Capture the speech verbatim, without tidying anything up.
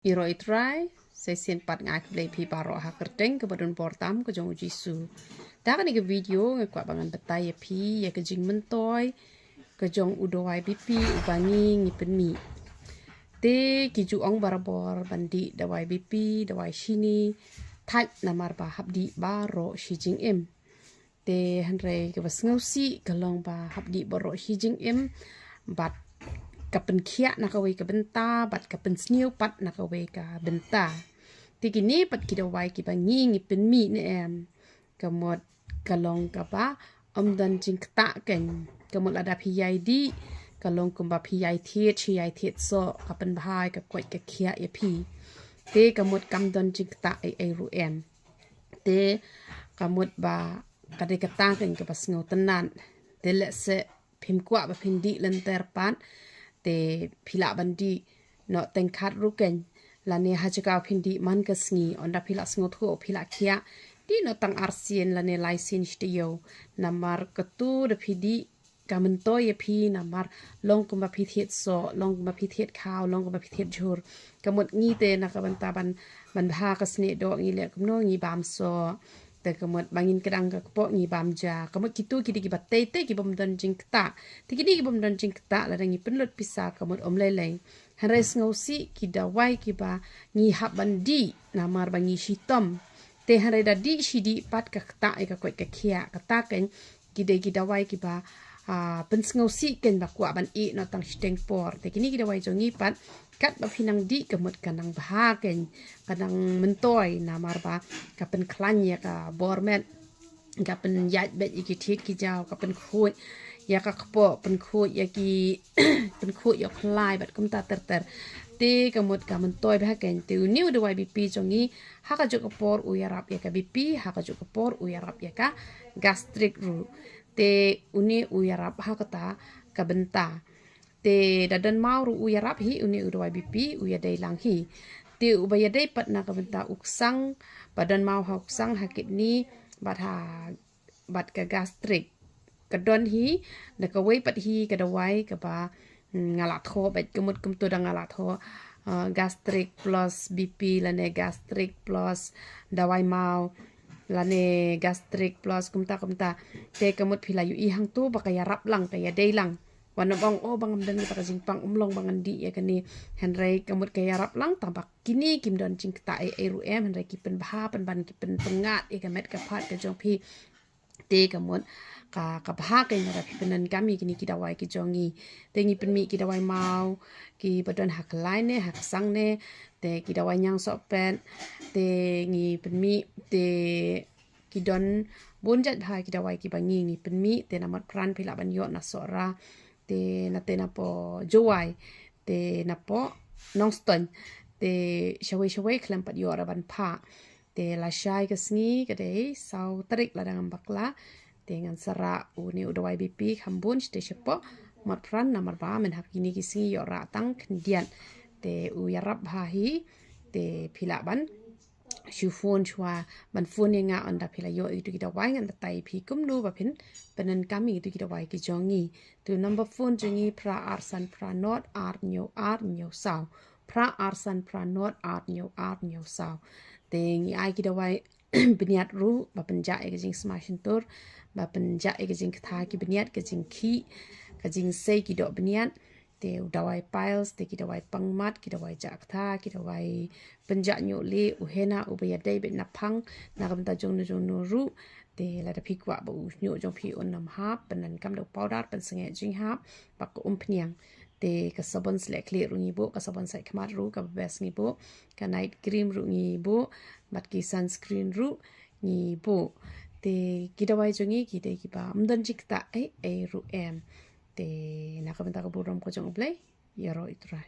Ïaroh Ïa U Trai, sa shisien pat nga ai khublei ïa phi baroh ha ka kyrteng kaba don bor tam ka jong U Jisu. Da kane ka video nga kwah ba ngan batai ïa phi ïa ka jingmyntoi ka jong u dawai B P uba ngi ngi pynmih. Te ki ju ong barabor ban dih dawai B P, dawai shini, thait namar ba hap dih baroh shi jingim. Te hynrei kaba sngewsih ka long ba hap dih baroh shi jingim bad ka pynkhiah na kawei ka bynta bad ka pynsniew pat na kawei ka bynta. Te kine pat ki dawai kiba ngi ngi pynmih ne em, ka mut ka long kaba ym don jingktah kein. Ka mut lada phi ïai dih ka long kumba phi ïai thied shi ïai thied soh, ka pynbha ïa ka koit ka khiah ïa phi. Te ka mut kam don jingktah ei ei ruh em. Te ka mut ba ka dei kata kein kaba sngewtynnat. Te lehse phim kwah ba phin dih lynter pat, te phi lah ban dih noh teng khat ruh kein, lane ha jaka phin dih man ka sngi, ynda phi lah sngewthuh phi lah khiah, dih noh tang arsien lane laisien shi taïew. Namar katu da phi dih ka myntoi ïa phi namar long kumba phi thied soh, long kumba phi thied khaw, long kumba phi thied jhur. Ka mut ngi te na ka bynta ban, ban bha ka snieh doh ngi leh kumno, ngi bam soh. Te ka mut ba ngin kdang ka kpoh ngi bam ja. Ka mut kitu ki dei kiba tei tei kibym don jingktah. Te kine kibym don jingktah lada ngi pynlut pisa ka mut ym lei lei. Hynrei sngewsih ki dawai kiba ngi hap ban dih namar ba ngi shitom. Te hynrei da dih shi dih pat ka ktah ïa ka koit ka khiah, kata kein ki dei ki dawai kiba, ah, pynsngewsih kein ba kwah ban ïeh noh tang shiteng por. Te kine ki dawai jong ngi pat katba phi nang dih ka mut ka nang bha kein, ka nang myntoi namar ba ka pynkhlaiñ ïa ka bor met, ka pynïaid beit ïa ki thied ki jaw, ka pynkhuid ïa ka kpoh, pynkhuid ïa ki pynkhuid ïa u khlai bad kumta ter ter. Te ka mut ka myntoi bha kein. Te une u dawai B P jong ngi ha kajuh ka por u ïarap ïa ka B P, ha kajuh ka por u ïarap ïa ka gastric ruh. Te une u ïarap ha kata ka bynta. Te da don maw ruh u ïarap hi, une u dawai B P u ïadei lang hi. Te uba ïadei pat na ka bynta u ksang, ba don maw ha u ksang, ha kidney bad ha, bad ka gastric. Ka don hi, da kawei pat hi ka dawai kaba, mm, nga la thoh beit, ka mut kumtu da nga la thoh, ah, gastric plus B P lane gastric plus dawai maw lane gastric plus kumta kumta. Te ka mut phi la ïohi hangtu ba ka ïarap lang, ka ïadei lang. Wat nym ong, oh, ba ngam don kata ka jingpang, ym long ba ngan dih ïa kane. Hynrei ka mut ka ïarap lang, tang ba kine kim don jingktah ei ei ruh em, hynrei ki pynbha pynban, ki pynpyngngad ïa ka met ka phad ka jong phi. Te ka mut ka, ka bha kein lada phi pyndonkam ïa kine ki dawai ki jong ngi. Te ngi pynmih ki dawai maw kiba don ha khlaiñ ne ha ksang ne, te ki dawai ñiangsohpet, te ngi pynmih, te ki don bun jait bha ki dawai kiba ngi ngi pynmih. Te na Motphran phi lah ban ïoh na Sohra, te na, te napoh Jowai, te napoh Nongstoiñ, te shawei shawei khlem pat ïoh ruh ban phah. Te lashai ka sngi ka dei saw tarik lada ngam bakla. Te ngan sa rah une u dawai B P kham bun shatei shapoh Motphran namar ba mynta ha kine ki sngi ïoh rah tang khyndiat. Te u ïarap bha hi, te phi lah ban shu phone shuwa, ban phone ïa nga ynda phi la ïoh ïa kitu ki dawai, ngan batai ïa phi kumno ba phin pyndonkam ïa kitu ki dawai ki jong ngi. Te u number phone jong ngi phra ar san phra nod ar hynñiew ar hynñiew saw. Phra ar san phra nod ar hynñiew ar hynñiew saw. Te ngi ai ki dawai bniat ruh ba pynjah ïa ka jingsma shyntur, ba pynjah ïa ka jingktha ki bniat, ka jingkhih, ka jingsei ki doh bniat. Te u dawai piles, te ki dawai pangmat, ki dawai jah ktha, ki dawai pynjah ñiuh lieh, u henna uba ïadei beit na phang, na ka bynta jongno jongno ruh. Te lada phi kwah ba u ñiuh jong phi un ym hap, pyndonkam da u powder pynsangeh jinghap bad ka umphniang. Te ka sabon sleh khlieh ruh ngi buh, ka sabon sait khmat ruh kaba best ngi buh, ka night cream ruh ngi buh, bad ki sunscreen ruh ngi buh. Te ki dawai jong ngi ki dei kiba ym don jingktah ei ei ruh em. Te na ka bynta ka burom ka jong U Blei, ïaroh Ïa U Trai.